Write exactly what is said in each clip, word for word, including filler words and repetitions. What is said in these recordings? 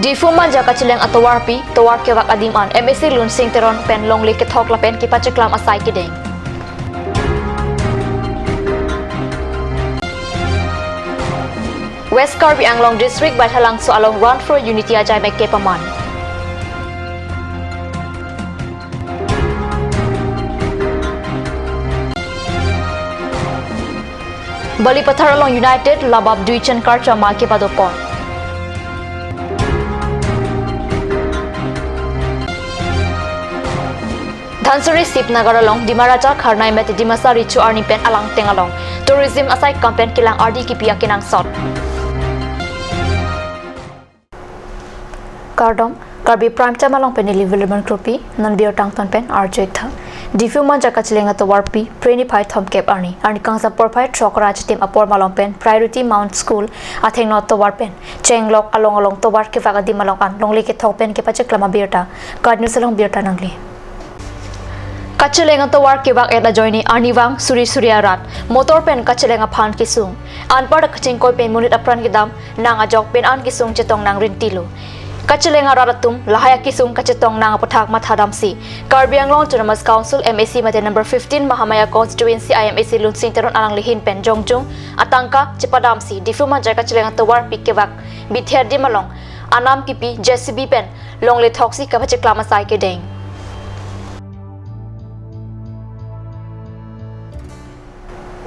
Diphu Manja kacheleng atovarpi, tovar kevak adim an, M A C Lunsing Teron pen longle kethok lapen kepacheklam asai kedeng. West Karbi Anglong District Baithalangso along Run for Unity ajaimek kepaman. Balipathar along United Labab Duichen Karcho amei kepadopon. Dhansiri Sibnagar along Dima Raja Kharnai Mete Dimasa Richo arni pen alangteng along tourism asai kam pen kelang ardi kipi akenangsot. Kardom, Karbi Prime Time along pen neli William Kropi, non birta angton pen arju-ik tha. Diphu Manja kacheleng atovarpi, Phre niphai thomkep arni, arni kangsam porphai throk ra chitim apor malom pen Priority Mount School athengno atovar pen chenglok along along tovar kevak adim along an longle kethok pen kepacheklam abirta, KAT News along birta nangli. Kacheleng atovar kevak-et ajoine arnivang suri suri arat, motor pen kacheleng aphan kesung. Anparta kachingkoi pen monit apran kedam nang ajok pen an kesung chetong nang rintilo. Kacheleng arat atum lahai akesung kachetong nang aputhak mathadamsi Karbi Anglong Autonomous Council M A C mate number fifteen Mahamaya Constituency I M A C Lunsing Teron alangli ahin pen jongjung atangka chepadamsi Diphu Manja kacheleng atovarpi kevak bither adim along anam kipi J C B pen longle thoksi kepacheklam asai kedeng.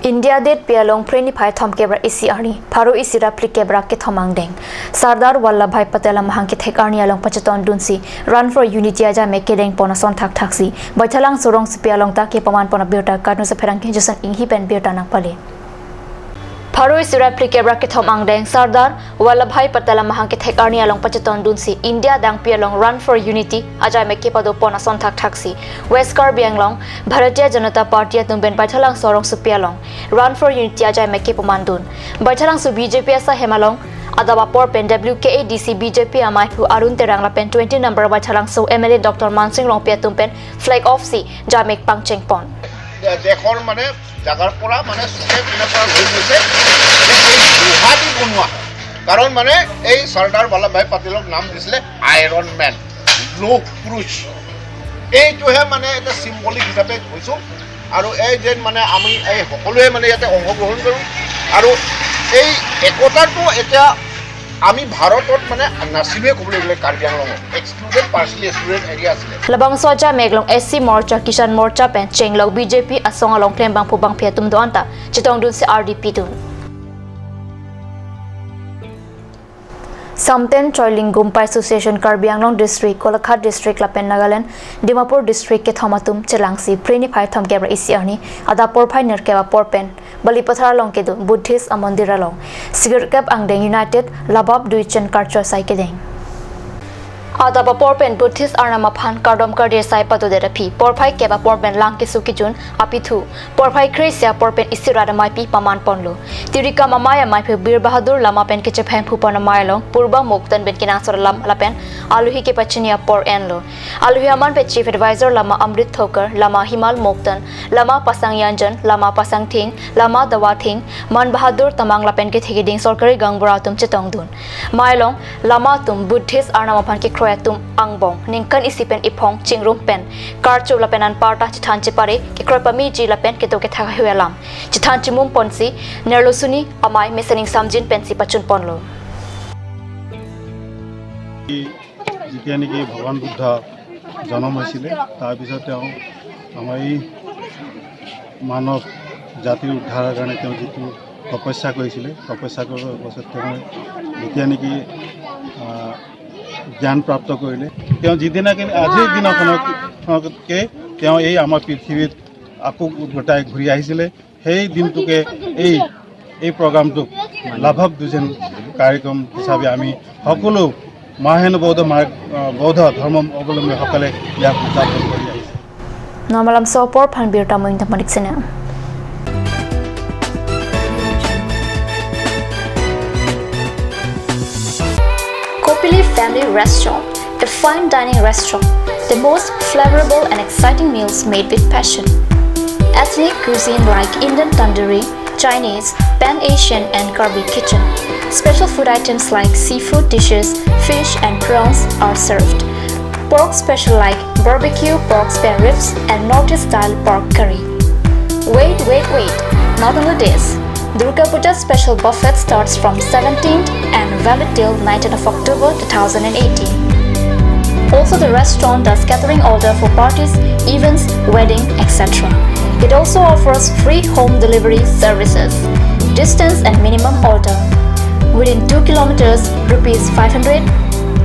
India detpi along Phre niphai thomkep ra isi arni, pharo isi ra phlikep ra kethom angdeng Sardar Vallabhbhai Patel amahang kethek arni along pachetondunsi Run for Unity ajaimek kedengpon ason thakthaksi Baithalangso rongsopi along ta kepamanpon abirta KAT News apherangke Jason Enghi pen birta nangpale. Pharo isi ra phlikep ra kethom angdeng Sardar Vallabhbhai Patel amahang kethek arni along pachetondunsi India dangpi along Run for Unity ajaimek kepadopon ason thakthaksi West Karbi Anglong Bharatiya Janata Party atum pen Baithalangso rongsopi along Run for Unity ajaimek kepamandun. Baithalangso B J P asai hem along adap apor pen W K A D C B J P amaiphu Arun Terang lapen twenty number Baithalangso M L A Doctor Mansing Rongpi atum pen flag off si jaimek pangchengpon. দেশৰ মানে জাগাৰ পৰা মানে চুকে কোণে পৰা লৈ গৈছে যে এই গুৱাহাটী বনোৱা। কাৰণ মানে এই চৰ্দাৰ বল্লভভাই পেটেলক নাম দিছিলে আইৰণ মেন, লৌহ পুৰুষ। এইটোহে মানে এটা চিম্বলিক হিচাপে থৈছোঁ। আৰু এই যে মানে আমি এই সকলোৱে মানে ইয়াতে অংশগ্ৰহণ কৰোঁ আৰু এই একতাটো এতিয়া আমি ভাৰতত মানে নাছিলোৱে ক'বলৈ গ'লে কাৰ্বি আংলঙত। এক্সক্লুডেড, পাৰ্চিয়েলি এক্সক্লুডেড এৰিয়া আছিলে। Labangso ajaimek along S C Morcha, Kisan Morcha pen chenglok B J P asong along klembangphu bangphi atum do-an ta chetongdunsi ardi pidun. Samten Choilingum Paishu Session Karbi Anglong District, Golaghat District lapen Nagaland Dimapur District kethom atum chelangsi Phre niphai thomkep ra isi arni adap porphai nerkep apor pen Balipathar along kedo Buddhist amondir along sikirkep angdeng United Labab Duichen Karcho asai kedeng. Adap apor pen Buddhist arnam aphan kardom kardi asai padodet aphi porphai kep apor pen lang keso kejun apithu porphai kre-isi apor pen isi rat ameipi pamanponlo. Tirikam amei amaiphu Bir Bahadur Lama pen kechephemphupon amei along Purba Moktan pen kenangsot alam lapen alohi kepachini apor enlo. Alohi aman pen Chief Advisor Lama Amrit Thokar, Lama Himal Moktan, Lama Pasang Yanjan, Lama Pasang Thing, Lama Dawa Thing, Man Bahadur Tamang lapen kethe keding sorkari gaonbura atum chetongdun. Amei along Lama atum Buddhist arnam aphan kekroi atum angbong ningkan isi pen iphong chingrum pen karcho lapen anparta chethan chepare kekroi pameji lapen kedo kethak ahui alam chethan chimumponsi nerlo suni amei mesen ingsamjin pensi pachunponlo. যেতিয়া নেকি ভগৱান বুদ্ধ জন্ম হৈছিলে, তাৰপিছত তেওঁ আমাৰ এই মানৱ জাতিৰ উদ্ধাৰৰ কাৰণে তেওঁ যিটো তপস্যা কৰিছিলে, তপস্যা কৰাৰ পাছত তেওঁ যেতিয়া নেকি, আহ, জ্ঞান প্ৰাপ্ত কৰিলে, তেওঁ যিদিনাকে আজিৰ দিনাখনতকে তেওঁ এই আমাৰ পৃথিৱীত আকৌ উভতাই ঘূৰি আহিছিলে। সেই দিনটোকে এই, এই প্ৰগ্ৰামটোক লাভক দুজন কাৰ্যক্ৰম হিচাপে আমি সকলো মহান বৌদ্ধ মাৰ্গ, আহ, বৌদ্ধ ধৰ্ম অৱলম্বীসকলে ইয়াক উদযাপন কৰি আহিছে। Normal amso apor aphan birta mo ingtang panik sene. Kopili Family Restaurant, a fine dining restaurant. The most flavorable and exciting meals made with passion. Ethnic cuisine like Indian tandoori, Chinese, Pan Asian, and Karbi kitchen. Special food items like seafood dishes, fish and prawns are served. Pork special like barbecue pork spare ribs and Northeast style pork curry. Wait, wait, wait! Not only this, Durga Puja special buffet starts from seventeenth and valid till nineteenth of October two thousand eighteen. Also, the restaurant does catering order for parties, events, wedding, et cetera. It also offers free home delivery services. Distance and minimum order. Within two kilometers, rupees five hundred,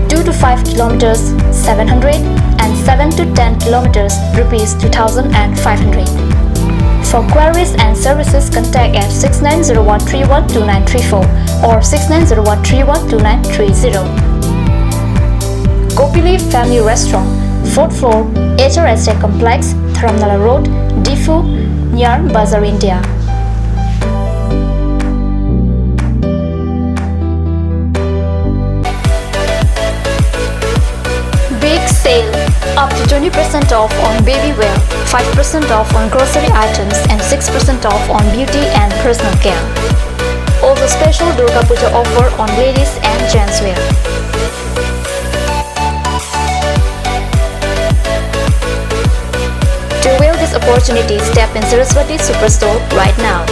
two to five kilometers, seven hundred, and seven to ten kilometers, rupees two thousand five hundred. For queries and services, contact at six nine zero one three one two nine three four or six nine zero one three one two nine three zero. Kopili Family Restaurant, fourth floor, H R S A Complex, Dharamnala Road, Diphu, near Bazaar India. Big sale! Up to twenty percent off on baby wear, five percent off on grocery items, and six percent off on beauty and personal care. Also, special Durga Puja offer on ladies and gents wear. To avail this opportunity, step in Saraswati Superstore right now.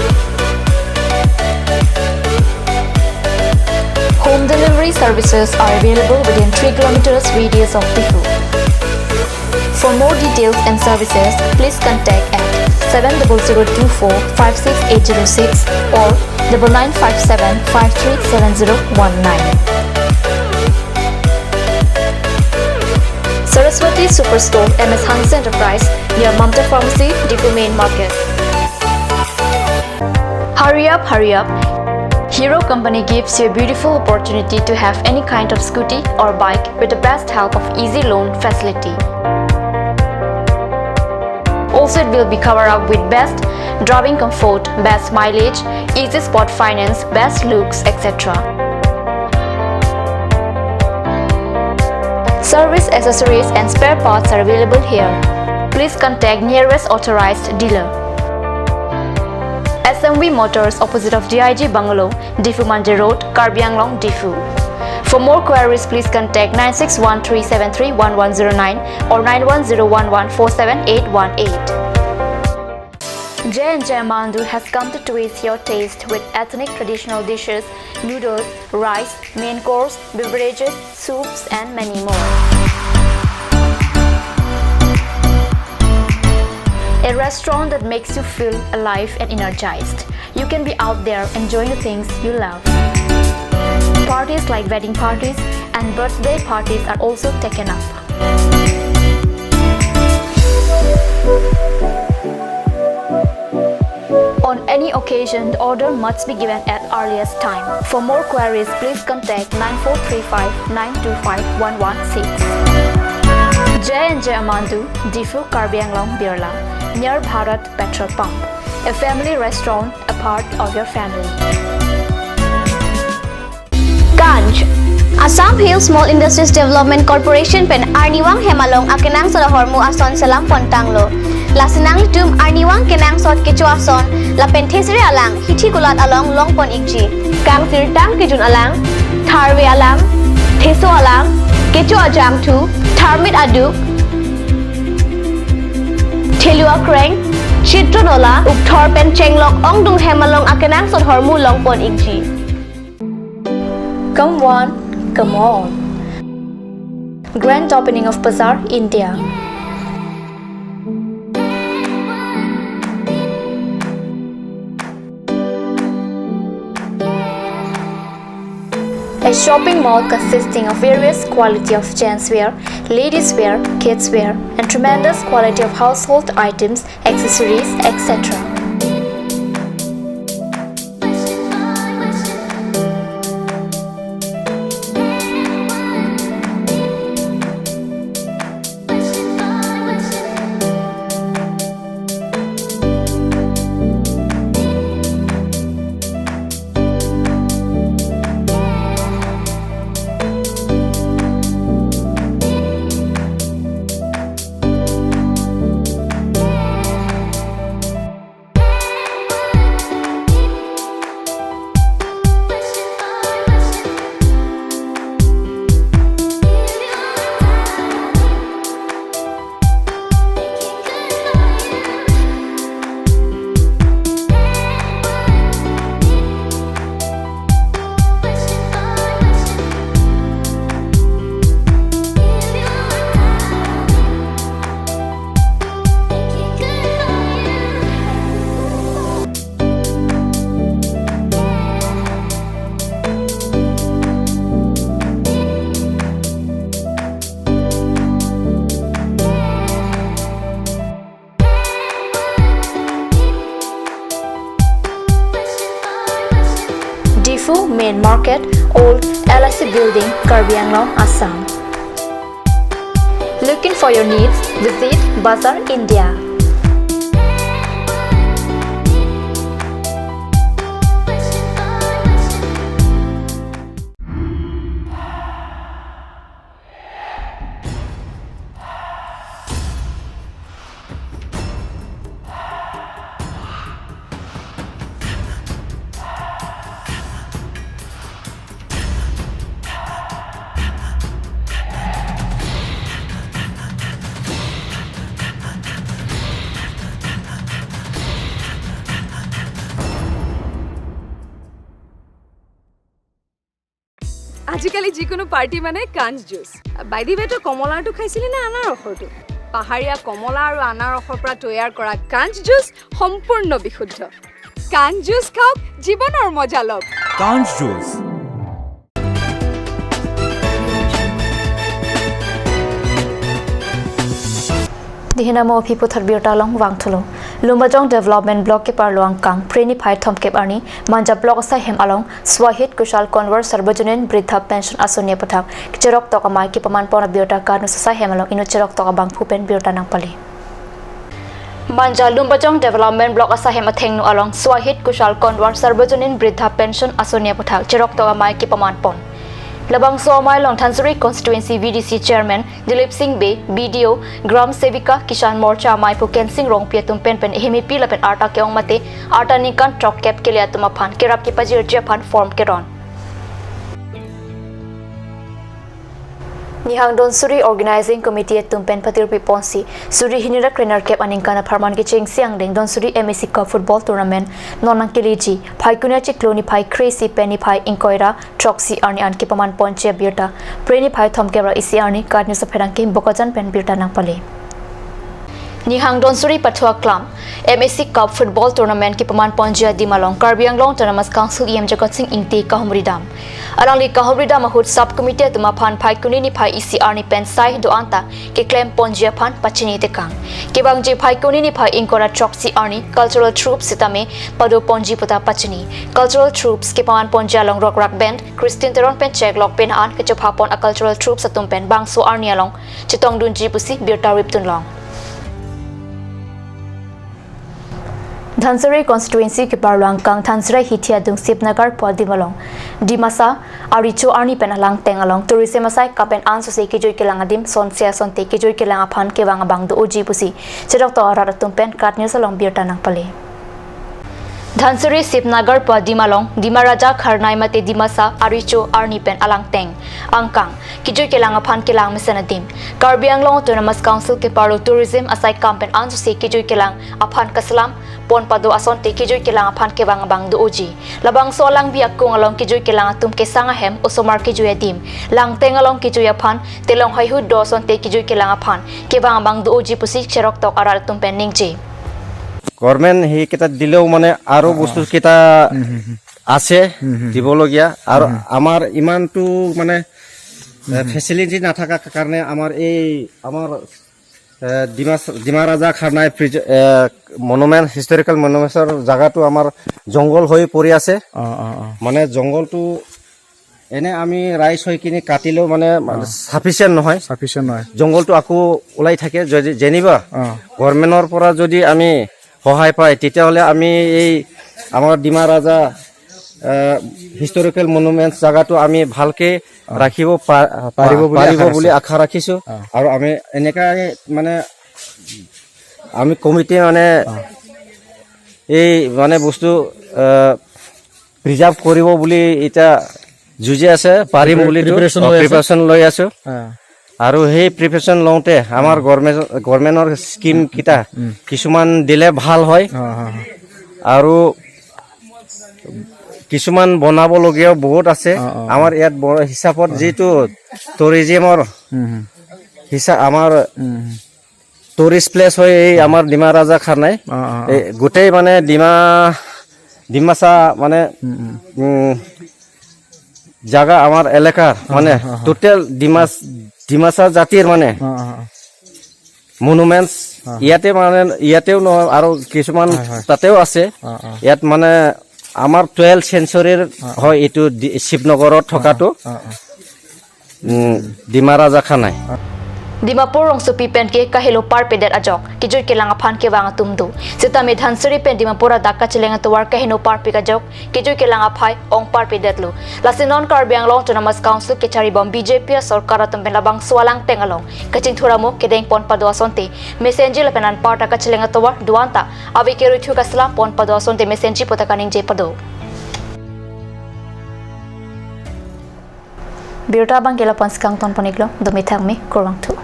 Home delivery services are available within three kilometers radius of Diphu. For more details and services, please contact at seven double zero two four five six eight zero six or double nine five seven five three seven zero one nine. Saraswati Superstore, M S Hanse Enterprise, near Mamta Pharmacy, Diphu Main Market. Hurry up, hurry up! Hero Company gives you a beautiful opportunity to have any kind of scooty or bike with the best help of easy loan facility. Also, it will be covered up with best driving comfort, best mileage, easy spot finance, best looks, et cetera. Service accessories and spare parts are available here. Please contact nearest authorized dealer. S M V Motors, opposite of D I G Bungalow, Diphu Manja Road, Karbi Anglong, Diphu. For more queries, please contact nine six one three seven three one one zero nine or nine one zero one one four seven eight one eight. J and J Amandu has come to twist your taste with ethnic traditional dishes, noodles, rice, main course, beverages, soups, and many more. A restaurant that makes you feel alive and energized. You can be out there enjoying the things you love. Parties like wedding parties and birthday parties are also taken up. On any occasion, the order must be given at earliest time. For more queries, please contact nine four three five nine two five one one six. J and J Amandu, Diphu, Karbi Anglong, Birla, near Bharat Petrol Pump. A family restaurant, a part of your family. Kanj. Assam Hill Small Industries Development Corporation pen arnivang hem along akenangsot ahormu ason selam pontanglo. Lasi nanglitum arnivang kenangsot kecho ason lapen thesere alang hithi kulat along longpon ikji. Kangsirtang kejun alang, tharve alang, theso alang, kecho ajangthu, tharmit aduk, thelu akreng, chitron ola, ukthor pen chenglok ongdung hem along akenangsot ahormu longpon ikji. Come one, come all. Grand opening of Bazaar, India. A shopping mall consisting of various quality of gents wear, ladies wear, kids wear, and tremendous quality of household items, accessories, et cetera. Main Market, Old L I C Building, Karbi Anglong, Assam. Looking for your needs? Visit Bazar India. আজিকালি যিকোনো পাৰ্টি মানে কাঞ্চ জুচ। বাইদি বেটো কমলাৰটো খাইছিলি নে আনাৰসৰটো? পাহাৰীয়া কমলা আৰু আনাৰসৰ পৰা তৈয়াৰ কৰা কাঞ্চ জুচ সম্পূৰ্ণ বিশুদ্ধ। কাঞ্চ জুচ খাওক, জীৱনৰ মজা লওক। কাঞ্চ juice. Dihina mo aphi puthot birta along vangthulo. Lumbajong Development Block keparlo angkang Phre niphai thomkep arni Manja Block asai hem along Swahid Kushal Konwar Sarvajonin Bridha Pension Asoni aputhak cheroktok amei kepaman pon abirta ka-news asai hem along inut cheroktok abangphu pen birta nangpale. Manja Lumbajong Development Block asai hem athengno along Swahid Kushal Konwar Sarvajonin Bridha Pension Asoni aputhak cheroktok amei kepaman pon. Labangso amei along Dhansiri Constituency V D C Chairman Dilip Singh Bey, B D O, Gram Sevika, Kisan Morcha amei Phuken Singh Rongpi atum pen pen ehempi lapen arta ke-ong mate arta ningkan throkkep kele atum aphan kerap kepajirji aphan form keron. Nihang Donsuri Organizing Committee atum pen patirpi ponsi suri hini ra krenerkep aningkan apharman kechengsi angdeng Donsuri M A C Cup Football Tournament non nangkeleji Phaikuni achiklo niphai kre-isi pen niphai ingkoi ra throksi arni an kepaman ponji abirta Phre niphai thomkep ra isi arni ka-news apherangke Bokajan pen birta nangpale. Nihang Donsuri Pathu Aklam M A C Cup Football Tournament kepaman ponji adim along Karbi Anglong Autonomous Council E M Jagat Singh Ingti kahumri dam. Alangli kahumri dam ahut Sub Committee atum aphan Phaikuni niphai isi arni pen sai do-an ta keklem ponji aphan pachini tekang. Kevangji Phaikuni niphai ingkoi ra throksi arni Cultural Troupes sitame pado ponji puta pachini. Cultural Troupes kepaman ponji along Rokrak Band, Christine Teron pen cheklok pen an kechopha pon a-Cultural Troupes atum pen bangso arni along chetongdunji pusi birta ripdun long. Dhansiri Constituency keparlo angkang Dhansiri hithi adung Sibnagar pu adim along Dimasa aricho arni pen alangteng along tourism asai kam pen ansose kejui kelang adim sonsi asonte kejui kelang aphan kevang abang do-oji pusi cheroktok arat atum pen ka-news along birta nangpale. Dhansiri Sibnagar pu adim along Dima Raja Kharnai mate Dimasa aricho arni pen alangteng angkang kejui kelang aphan kelang mesen adim. Karbi Anglong Autonomous Council keparlo tourism asai kam pen ansose kejui kelang aphan kaselam pon pado asonte kejui kelang aphan kevang abang do-oji. Labangso alangbi akung along kejui kelang atum kesang ahem osomar kejui adim. Langteng along kejui aphan telong haihu do asonte kejui kelang aphan kevang abang do-oji pusi cheroktok arat atum pen ningje. Government সেইকেইটা দিলেও মানে আৰু বস্তুকেইটা আছে দিবলগীয়া। আৰু আমাৰ ইমানটো মানে ফেচিলিটি নাথাকা কাৰণে আমাৰ এই আমাৰ এ, ডিমা ডিমা ৰাজা খাৰনাই প্ৰিজ- এ, মনুমেণ্ট, হিষ্টৰিকেল মনুমেণ্টছৰ জাগাটো আমাৰ জংঘল হৈ পৰি আছে। অ অ অ মানে জংঘলটো এনে আমি ৰাইজ হৈ কিনি কাটিলেও মানে চাফিচিয়েণ্ট নহয়। চাফিচিয়েণ্ট নহয়। জংঘলটো আকৌ ওলাই থাকে। যদি যেনিবা অ গভৰ্ণমেণ্টৰ পৰা যদি আমি সহায় পায়, তেতিয়াহ'লে আমি এই আমাৰ ডিমা ৰাজা হিষ্টৰিকেল মনুমেণ্টছ জাগাটো আমি ভালকে অ। ৰাখিব পা- পাৰিব বুলি পাৰিব আশা বুলি ৰাখিছো। আশা ৰাখিছো। অ। আৰু আমি এনেকাই মানে আমি কমিটি মানে অ। এই মানে বস্তু প্ৰিজাৰ্ভ কৰিব বুলি এতিয়া যুঁজি আছে, পাৰিম বুলি প্ৰিপেৰেশ্যন লৈ আছে। প্ৰিপেৰেশ্যন লৈ আছো। অ। আৰু সেই প্ৰিপেৰেশ্যন লওঁতে আমাৰ গভৰ্ণমেণ্ট গভৰ্ণমেণ্টৰ স্কিম কেইটা উম। কিছুমান দিলে ভাল হয়। অ, অ, অ। আৰু কিছুমান বনাবলগীয়াও বহুত আছে। অ, অ, অ। আমাৰ ইয়াত ব- হিচাপত অ। যিটো টুৰিজিমৰ উম, হুম। হিচা- আমাৰ উম, হুম। টুৰিষ্ট প্লেচ হয় এই আমাৰ ডিমা ৰাজা খাৰনাই। অ, অ, অ। এই গোটেই মানে ডিমা ডিমাচা মানে উম, উম। উম, জাগা আমাৰ এলেকাৰ অ, মানে অ, অ। টোটেল ডিমাচ ডিমাচা জাতিৰ মানে অ, অ, অ। মনুমেণ্টছ অ। ইয়াতে মানে ইয়াতেও নহয় আৰু কিছুমান হয়, হয়। তাতেও আছে। অ, অ। ইয়াত মানে আমাৰ টুৱেলভ চেঞ্চুৰীৰ হয় এইটো দি- শিৱনগৰত থকাটো। উম, ডিমা ৰাজা খানাই। Dimapur rongsopi pen ke kahelo parpedet ajok kejui kelang aphan kevang atum do. Sitame Dhansiri pen Dimapur adak kacheleng atovar kaheno parpik ajok kejui kelang aphai ong parpedetlo. Lasi non Karbi Anglong Autonomous Council kechari bom B J P asorkar atum pen labangso alangteng along kachingthur amo kedeng pon pado asonte mesenji lapen anparta kacheleng atovar do-an ta ave kerui thu kaslam pon pado asonte mesenji pu ta kaningje pado. Birta abang ke la-an si kangton pon-iklo, dome thakme, kurvangthu.